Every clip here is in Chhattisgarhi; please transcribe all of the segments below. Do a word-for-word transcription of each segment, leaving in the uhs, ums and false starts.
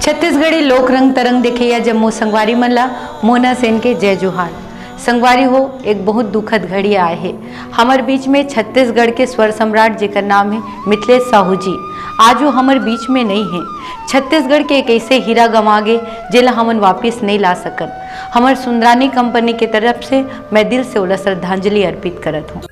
छत्तीसगढ़ी लोक रंग तरंग देखे या जम्मो संगवारी मन ला मोना सेन के जय जोहार। संगवारी हो, एक बहुत दुखद घड़ी आए हे। हमर बीच में छत्तीसगढ़ के स्वर सम्राट, जेकर नाम हे मिथिलेश साहू जी, आज वो हमर बीच में नहीं हे। छत्तीसगढ़ के एक ऐसे हीरा गंवा गे, जेला हमन वापिस नहीं ला सकन। हमर सुंदरानी कंपनी के तरफ से मैं दिल से ओला श्रद्धांजलि अर्पित करत हूँ।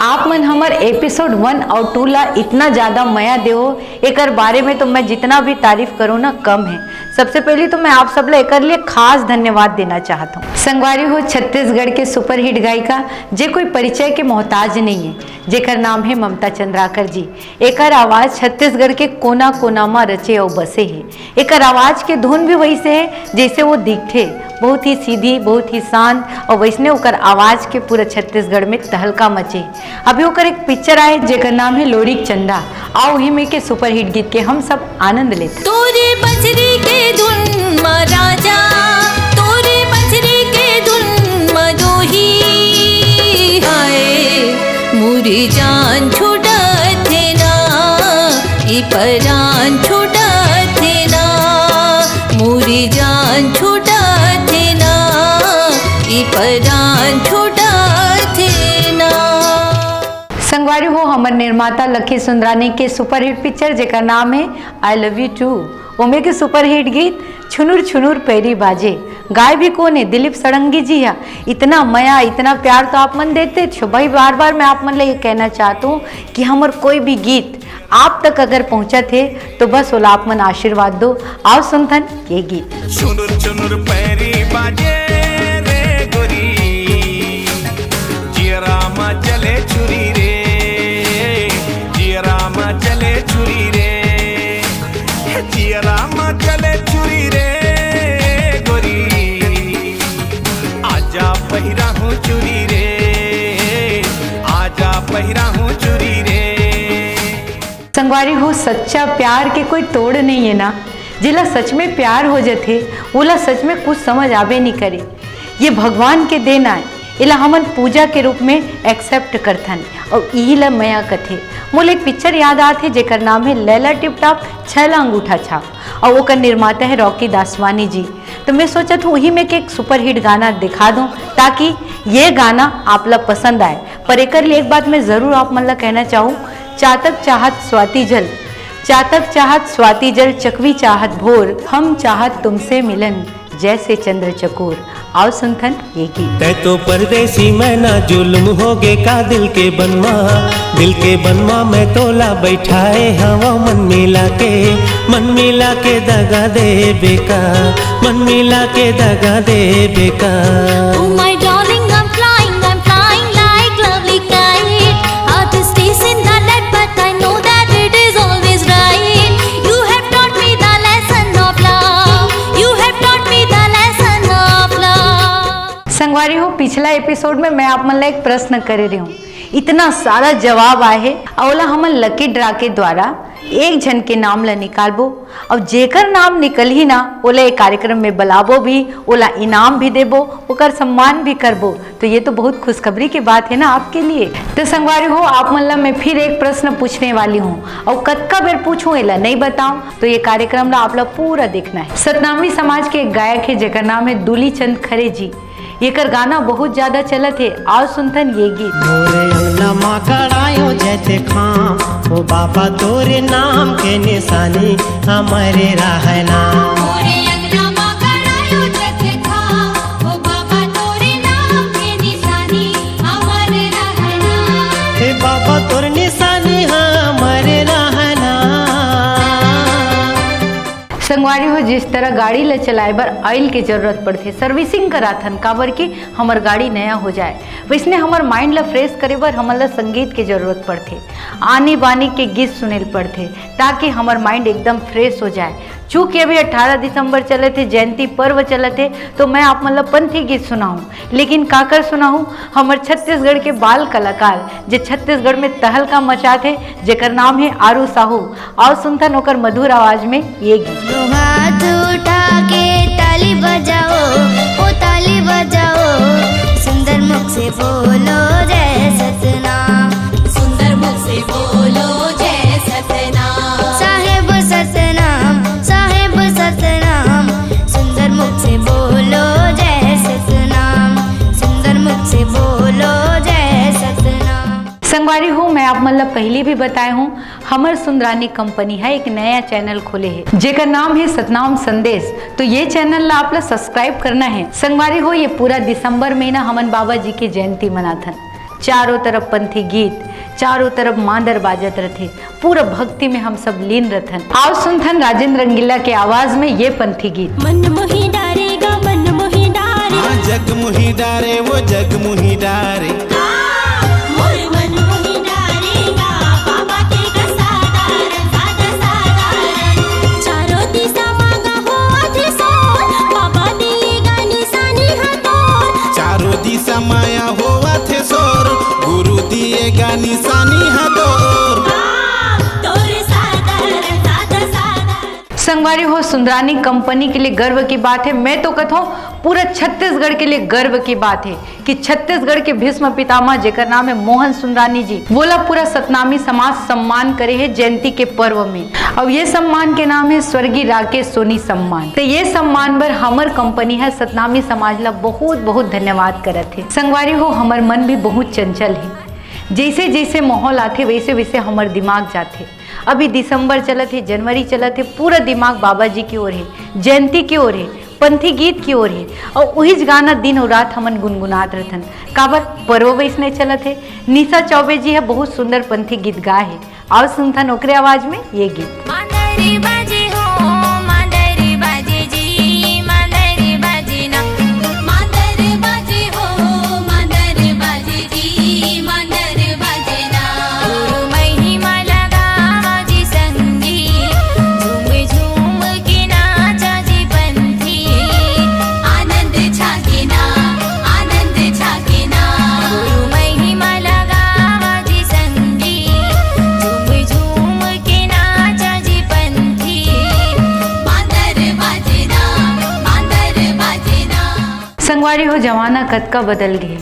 आप मन हमर एपिसोड वन और टू ला इतना ज्यादा मया देहो, एकर बारे में तो मैं जितना भी तारीफ करूँ ना, कम है। सबसे पहले तो मैं आप सब ला एकर लिए खास धन्यवाद देना चाहत हूँ। संगवारी हो, छत्तीसगढ़ के सुपरहिट गायिका, जे कोई परिचय के मोहताज नहीं है, जेकर नाम है ममता चंद्राकर जी। एकर आवाज छत्तीसगढ़ के कोना-कोना म रचे अउ बसे हे। एकर आवाज के धुन भी वइसे हे, जइसे वो दिखथे। बहुत ही सीधी, बहुत ही शांत, अउ वइसने ओकर आवाज के पूरा छत्तीसगढ़ में तहलका मचे हे। अभी ओकर एक पिक्चर आए, जेकर नाम हे लोरिक चंदा। आओ, उही में के सुपरहिट गीत के हम सब आनंद लेथन। तोरे बजरी के धुन म राजा, तोरे बजरी के धुन म दोही। हाय, मोरी जान छुटत हे ना, ई परान छुटत हे ना, मोरी जान छुटत हे ना, ई परान छुटत हे ना। संगवारी हो, हमर निर्माता लकी सुंदरानी के सुपरहिट पिक्चर, जेकर नाम हे I Love You Too, ओमे के सुपरहिट गीत छुनुर छुनुर पैरी बाजे। गाय भी कोन हे? दिलीप षडंगी जी हा। इतना मया, इतना प्यार तो आप मन देते छो भाई। बार बार मैं आप मन ले ये कहना चाहत हूँ कि हमर कोई भी गीत आप तक अगर पहुँचत हे तो बस ओला आप मन आशीर्वाद दो। आओ सुनथन ये गीत। छुनुर छुनुर पैरी बाजे रे गोरी, जियरा म चले छुरी रे, जियरा म चले छुरी रे, जियरा म चले छुरी रे गोरी, आजा पहिरा हूँ चुरी रे, आजा पहिरा हूँ चुरी रे। संगवारी हो, सच्चा प्यार के कोई तोड़ नहीं है ना। जेला सच में प्यार हो जथे, ओला सच में कुछ समझ आबे नहीं करे। ये भगवान के देन आय, एला हमन पूजा के रूप में एक्सेप्ट करथन, अउ इही ला मया कथे। मोला एक पिक्चर याद आत हे, जेकर नाम हे लैला टिप टॉप छैला अंगूठा छाप, अउ ओकर निर्माता हे रॉकी दासवानी जी। तो मैं सोचत हूँ, उही में के एक सुपरहिट गाना दिखा दूँ, ताकि ये गाना आप ला पसंद आए। पर एकर लिए एक बात मैं जरूर आप मन ला कहना चाहूँ, चातक चाहत स्वाति जल, चातक चाहत स्वाति जल, चकवी चाहत भोर, हम चाहत तुमसे मिलन जैसे चंद्र चकोर। आओ सुनथन ये गीत। तै तो परदेसी मैना, जुल्म होगे का दिल के बनवा, दिल के बनवा मैं तोला बैठाए हवा मन मिला के, मन मिला के दगा देबे का, मन मिला के दगा देबे का। Oh my darling, I'm flying, I'm flying like lovely kite. Heart is chasing the light, but I know that it is always right. You have taught me the lesson of love. You have taught me the lesson of love. संगवारी हो, पिछला एपिसोड में मैं आप मन ला एक प्रश्न करे रही हूँ, इतना सारा जवाब आए हे, अउ ओला हमन लकी ड्रा के द्वारा एक झन के नाम ला निकालबो, अउ जेकर नाम निकलही ना, ओला एक कार्यक्रम में बुलाबो भी, ओला इनाम भी देबो, ओकर सम्मान भी करबो। तो ये तो बहुत खुशखबरी की बात है ना आपके लिए। तो संगवारी हो, आप मन ला मैं फिर एक प्रश्न पूछने वाली हूँ, अउ कतका बेर पूछूं एला नहीं बताऊं, तो ये कार्यक्रम ला आप ला पूरा देखना है। सतनामी समाज के एक गायक है, जेकर नाम है दूली चंद खरे जी। एकर गाना बहुत ज्यादा चलत हे, आओ सुनथन ये गीत। मोरे अंगना मा गड़ायो जैते खां, ओ बाबा तोरे नाम के निशानी हमरे रहना। मोरे अंगना मा गड़ायो जैते खां, ओ बाबा तोरे नाम के निशानी हमरे रहना। हे बाबा तोर निशानी हमरे रहना। संगवारी हो, जिस तरह गाड़ी ला चलाए बर ऑयल के जरूरत पड़थे, सर्विसिंग कराथन, काबर कि हमर गाड़ी नया हो जाए, वैसने हमर माइंड ला फ्रेश करे बर हमन ला संगीत के जरूरत पड़थे, आनी बानी के गीत सुने ल पड़थे, ताकि हमर माइंड एकदम फ्रेश हो जाए। चूंकि अभी अठारह दिसंबर चलत हे, जयंती पर्व चलत हे, तो मैं आप मन ला पंथी गीत सुनाहूँ, लेकिन काकर सुनाहूँ, हमर छत्तीसगढ़ के बाल कलाकार, जे छत्तीसगढ़ में तहलका मचात हे, जेकर नाम हे आरू साहू। आओ सुनथन ओकर मधुर आवाज में ये गीत। दोनों हाथ उठा के ताली बजाओ, ओ ताली बजाओ, सुंदर मुख से बोलो जय सतनाम। सुंदर संगवारी हो, मैं आप मन ला पहिली भी बताए हूँ, हमर सुंदरानी कंपनी ह एक नया चैनल खोले हे, जेकर नाम हे सतनाम संदेश। तो ये चैनल ला आप ला सब्सक्राइब करना हे। संगवारी हो, ये पूरा दिसंबर महीना हमन बाबा जी के जयंती मनाथन। चारों तरफ पंथी गीत, चारों तरफ मांदर बाजत रथे, पूरा भक्ति में हम सब लीन रथन। आओ सुनथन राजेंद्र रंगीला के आवाज में ये पंथी गीत। मन मोही डारेगा, मन मोही डारे। हाँ, जग मोही डारे, वो जग मोही डारे। मोर मन मोही डारेगा, बाबा के ग साधारण, साध साधारण। चारों दिशा मांगा हो अति सोर, बाबा दिएगा निशानी हथौर। चारों दिशा माया होवत हे सोर, गुरु दिएगा निशानी हथौर। तोर साधारण, साध साधारण। संगवारी हो, सुंदरानी कंपनी के लिए गर्व की बात है। मैं तो कहता हूँ, पूरा छत्तीसगढ़ के लिए गर्व की बात है कि छत्तीसगढ़ के भीष्म पितामह, जेकर नाम है मोहन सुंदरानी जी, वोला पूरा सतनामी समाज सम्मान करे है जयंती के पर्व में। और ये सम्मान के नाम है स्वर्गीय राकेश सोनी सम्मान। तो ये सम्मान बर हमर कंपनी है सतनामी समाज ला बहुत बहुत धन्यवाद करत है। संगवारी हो, हमर मन भी बहुत चंचल है। जैसे जैसे माहौल आथे, वैसे वैसे हमर दिमाग जाथे। अभी दिसंबर चलत हे, जनवरी चलत हे, पूरा दिमाग बाबा जी की ओर हे, जयंती की ओर हे, पंथी गीत की ओर हे। और उहीच गाना दिन और रात हमन गुनगुनात रहथन। काबर? पर्व वैसने चलत हे। निशा चौबे जी ह बहुत सुंदर पंथी गीत गाए हे। आओ सुनथन ओकरे आवाज में ये गीत। मांदरी बाजी हो, मांदरी बाजी जी, मांदरी बाजी ना। मांदरी बाजी हो, मांदरी बाजी जी, मांदरी बाजी ना। गुरु महिमा लगावा जी संगी, झूम झूम के नाचा जी पंथी। आनंद छागिना, आनंद छागिना। गुरु महिमा लगावा जी संगी, झूम झूम के नाचा जी पंथी। मांदर बाजना, मांदर बाजना। संगवारी हो, जमाना कतका बदल गे।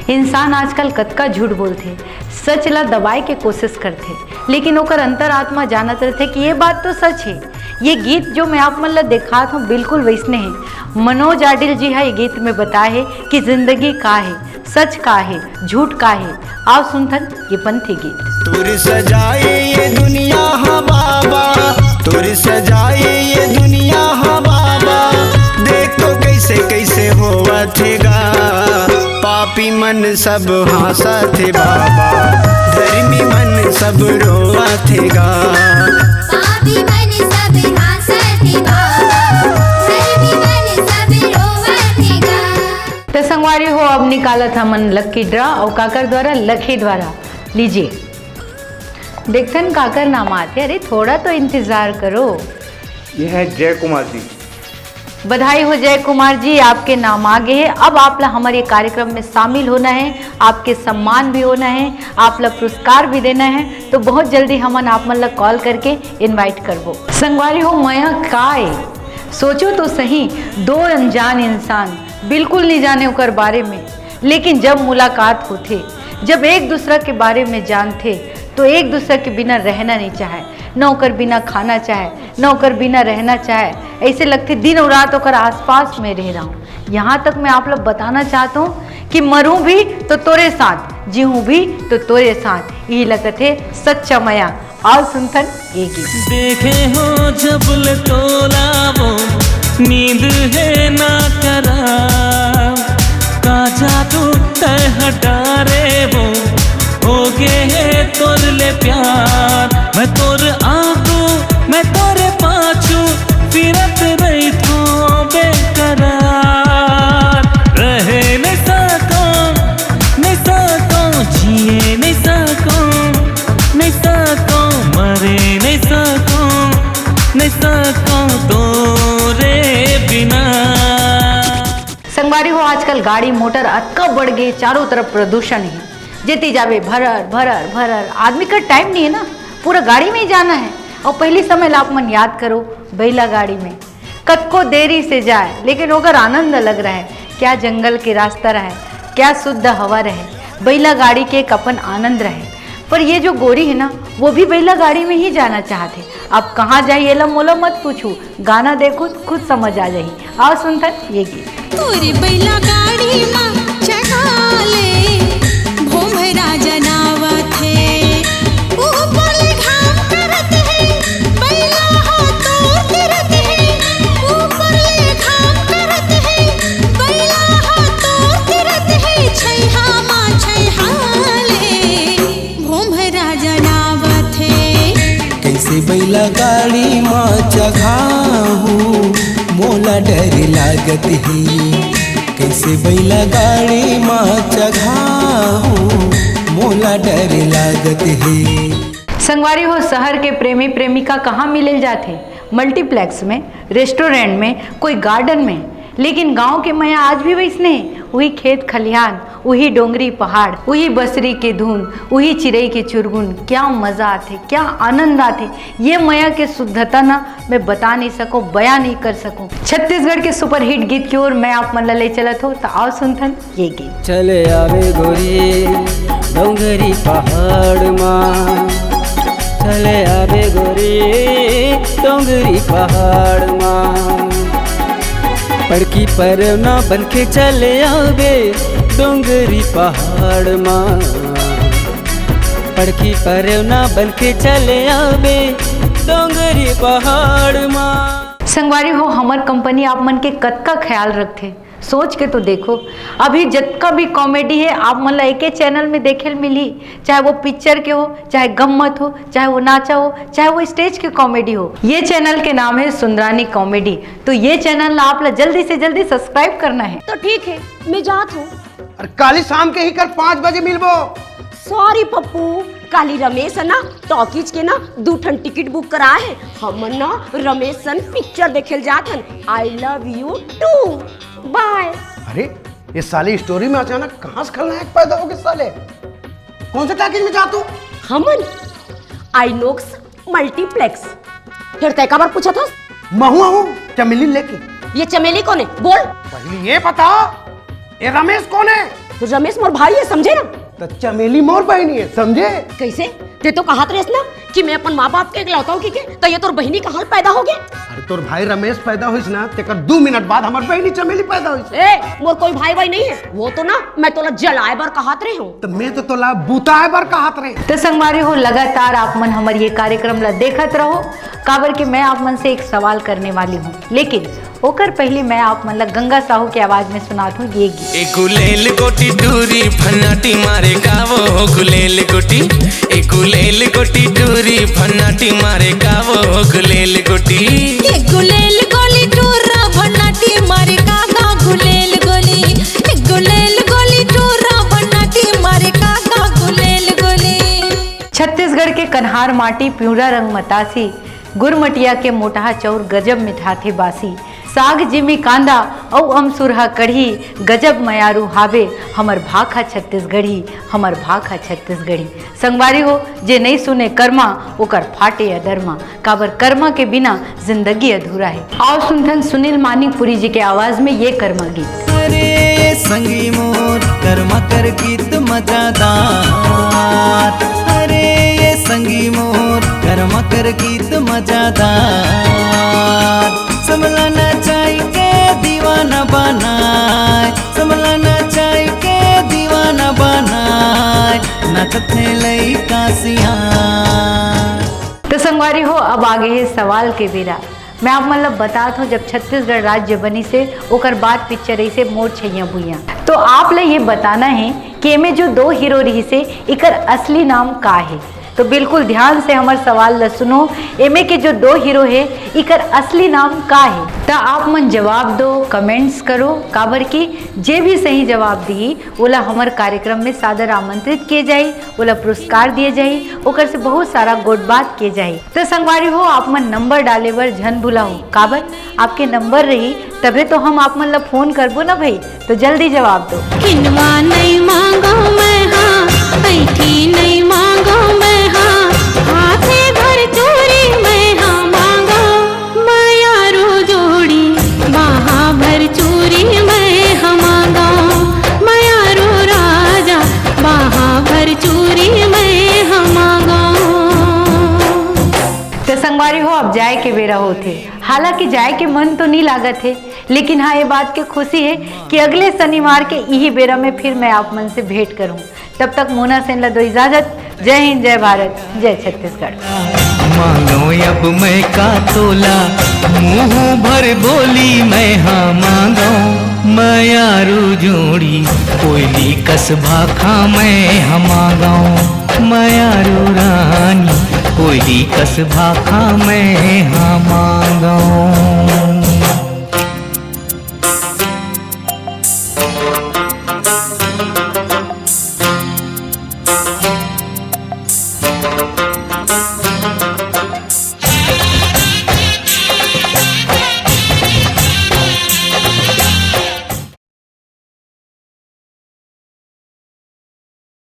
इंसान आजकल कतका झूठ बोलथे, सच ला दबाए के कोशिश करथे, लेकिन ओकर अंतरात्मा जानत रथे कि ये बात तो सच हे। ये गीत जो मैं आप मन ला देखात हूँ, बिल्कुल वैसने हे। मनोज आडिल जी ह ये गीत में बताए हे कि जिंदगी का हे, सच का हे, झूठ का हे। आओ सुनथन ये पंथी गीत। तोर सजाए ये दुनिया हा बाबा, तोर सजाए ये दुनिया हा बाबा, देख तो कैसे कैसे होवत हे गा। पापी मन सब हाँसत हे बाबा, धर्मी मन सब रोवत हे गा। पापी मन सब हाँसत हे बाबा, धर्मी मन सब रोवत हे गा। त संगवारी हो, अब निकालत हमन लक्की ड्रा अउ काकर द्वारा, लकी द्वारा। लीजिए, देखथन काकर नाम आथे। अरे, थोड़ा तो इंतजार करो। ये है जय कुमार जी। बधाई हो जय कुमार जी, आपके नाम आ गे हे। अब आप ला हमर ये कार्यक्रम में शामिल होना है, आपके सम्मान भी होना है, आप ला पुरस्कार भी देना है। तो बहुत जल्दी हमन आप मन ला कॉल करके इनवाइट करबो। संगवारी हो, मया काय? सोचो तो सही, दो अनजान इंसान, बिल्कुल नहीं जाने ओकर बारे में, लेकिन जब मुलाकात होथे, जब एक दूसरा के बारे में जानथे, तो एक दूसरा के बिना रहना नहीं चाहे, न ओकर बिना खाना चाहे, न ओकर बिना रहना चाहे। ऐसे लगथे दिन और रात ओकर आसपास में रह रहा हूँ। यहाँ तक मैं आप लोग बताना चाहता हूँ कि मरूं भी तो तोरे साथ, जीऊं भी तो तोरे साथ। यही लगथे सच्चा मया। आओ सुनथन ये गीत। देखे हो जब ले तोला वो, नींद है ना करा, का जादू तय हटारे वो, हो गे हे तोर ले प्यार। मैं तोर आगू, मैं तोरे पाछू, फिरत रहिथों बेकरार। रहे नहीं सकों, नहीं सकों, जिए नहीं सकों, नहीं सकों, मरे नहीं सकों, नहीं सकों तोरे बिना। संगवारी हो, आजकल गाड़ी मोटर अतका बढ़ गे, चारों तरफ प्रदूषण हे। जेती जाबे भरर भरर भरर, आदमी का टाइम नहीं है ना, पूरा गाड़ी में ही जाना है। और पहली समय ला आप मन याद करो, बैला गाड़ी में कतको देरी से जाए, लेकिन ओकर आनंद अलग रहे। क्या जंगल के रास्ता रहे, क्या शुद्ध हवा रहे, बैला गाड़ी के एक अपन आनंद रहे। पर ये जो गोरी है ना, वो भी बैला गाड़ी में ही जाना चाहत है। अब कहाँ जाही, एला मोला मत पूछू, गाना देखो, खुद समझ आ जाही। आओ सुनथन ये गीत। तोरे बैला गाड़ी मा चढ़ा ले, भोमरा जनावत हे। बैला गाड़ी मा चघाहूँ, मोला डर लागत हे। कैसे बैला गाड़ी मा चघाहूँ, मोला डर लागत हे। संगवारी हो, शहर के प्रेमी प्रेमिका कहाँ मिले ल जाथे? मल्टीप्लेक्स में, रेस्टोरेंट में, कोई गार्डन में। लेकिन गांव के मया आज भी वैसने हे। उही खेत खलिहान, उही डोंगरी पहाड़, उही बसरी के धुन, उही चिरई के चुरगुन। क्या मजा आथे, क्या आनंद आथे। ये मया के शुद्धता ना मैं बता नहीं सकूं, बयां नहीं कर सकूं। छत्तीसगढ़ के सुपरहिट गीत की ओर मैं आप मन ला ले चलत हो, त आओ सुनथन ये गीत। चले आवे गोरी डोंगरी पहाड़ मा, चले आवे गोरी डोंगरी पहाड़ मा, पड़की परेवना बनके चले आवे डोंगरी पहाड़ मा, पड़की परेवना बनके चले आवे डोंगरी पहाड़ मा। संगवारी हो, हमर कंपनी आप मन के कतका ख्याल रखथे, सोच के तो देखो। अभी जतका भी कॉमेडी हे, आप मन ला एके चैनल में देखे ल मिलही, चाहे वो पिक्चर के हो, चाहे गम्मत हो, चाहे वो नाचा हो, चाहे वो स्टेज के कॉमेडी हो। ये चैनल के नाम हे सुंदरानी कॉमेडी। तो ये चैनल ला आप ला जल्दी से जल्दी सब्सक्राइब करना हे। तो ठीक है, मैं जात हूँ। अरे काली शाम के ही कर पाँच बजे मिलबो। सॉरी पप्पू, काली रमेश है ना, टॉकीज के ना दू ठन टिकट बुक करा है। हमन ना रमेश सन पिक्चर देखे ल जात हन। I love you too, bye। अरे ये साली स्टोरी में अचानक कहाँ से खलनायक पैदा हो गए साले? कौन से टॉकीज में जात हो? हमन आइनोक्स मल्टीप्लेक्स। फिर तय काबर पूछत हस? महू आहूँ चमेली लेके। ये चमेली कौन है? बोल। पहले ये बता, ये रमेश कौन है? रमेश मोर भाई है, समझे ना? तो चमेली मोर बहनी है, समझे? कैसे? ते तो कहत रहिस ना कि मैं अपन माँ बाप के इकलौता हूँ, ठीक है? तो ये तोर बहनी कहाँ पैदा हो गया? अरे तोर भाई रमेश पैदा होइस ना, तेकर दू मिनट बाद हमर बहनी चमेली पैदा होइस। ए, मोर कोई भाई भाई नहीं है, वो तो ना मैं तोला जलाए बर कहत रहे हूँ। तो मैं तो तोला बुताए बर कहत रहे। तो संगवारी हो, लगातार आप मन हमर ये कार्यक्रम ला देखत रहो, काबर कि मैं आप मन से एक सवाल करने वाली हूँ, लेकिन ओकर पहले मैं आप मन ला गंगा साहू के आवाज में सुनात हूँ ये गीत। ए गुलेल गोटी टूरी फन्नाटी मारे का वो गुलेल गोटी, ए गुलेल गोटी टूरी फन्नाटी मारे का वो गुलेल गोटी। ए गुलेल गोली टूरा फन्नाटी मारे का गा गुलेल गोली, ए गुलेल गोली टूरा फन्नाटी मारे का गा गुलेल गोली। छत्तीसगढ़ के कन्हार माटी, पिंवरा रंग मतासी, गुरमटिया के मोटहा चौर गजब मिठाथे बासी। साग जिमी कांदा अउ अमसुरहा कढ़ी, गजब मयारू हाबे हमर भाखा छत्तीसगढ़ी, हमर भाखा छत्तीसगढ़ी। संगवारी हो, जे नइ सुने करमा, ओकर फाटे अदरमा, काबर करमा के बिना जिंदगी अधूरा हे। आओ सुनथन सुनील मानिकपुरी जी के आवाज में ये करमा गीत। अरे संगी मोर, करमा कर गीत मजादार। अरे ये संगी मोर, करमा कर गीत मजादार। समला नचाई के दीवाना बनाए, समला नचाई के दीवाना बनाए, नाचत हे लइका सियान। तो संगवारी हो, अब आगे हे सवाल के बेरा। मैं आप मन ल बतात हूँ, जब छत्तीसगढ़ राज्य बनिस हे, ओकर बाद पिक्चर अइसे मोर छैया भुइयां। तो आप ल ये बताना हे कि एमे जो दो हीरो रहिस हे, इकर असली नाम का हे? तो बिल्कुल ध्यान से हमर सवाल ल सुनो, एमे के जो दो हीरो हे, इकर असली नाम का हे? त आप मन जवाब दो, कमेंट्स करो, काबर कि जे भी सही जवाब दिही, ओला हमर कार्यक्रम में सादर आमंत्रित किए जाही, ओला पुरस्कार दिए जाही, ओकर से बहुत सारा गोठ बात किए जाही। तो संगवारी हो, आप मन नंबर डाले बर झन भुलाहू, काबर आपके नंबर रही, तभे तो हम आप मन ला फोन करबो ना भाई। तो जल्दी जवाब दो। किनवा नइ मांगो मैं हाँ, ऐठी नइ मांगो मैं हाँ, हाथे भर चूरी मैं हाँ मांगो। मयारू जोड़ी बाहा भर चूरी मैं हाँ मांगो, मयारू राजा बाहा भर चूरी मैं हाँ मांगो। तो संगवारी हो, अब जाए के बेरा होथे। हालांकि जाए के मन तो नहीं लागत हे, लेकिन हाँ, ये बात के खुशी हे कि अगले शनिवार के इही बेरा में फिर मैं आप मन से भेंट करूँ। तब तक मोना सेन ला दो इजाजत। जय हिंद, जय भारत, जय छत्तीसगढ़। मांगो अब मैं का तोला, मुंह भर बोली मैं हाँ मांगो। मयारू जोड़ी कोयली कस भाखा मैं हाँ मांगो। मयारू रानी कोयली कस भाखा मैं हा मांगव।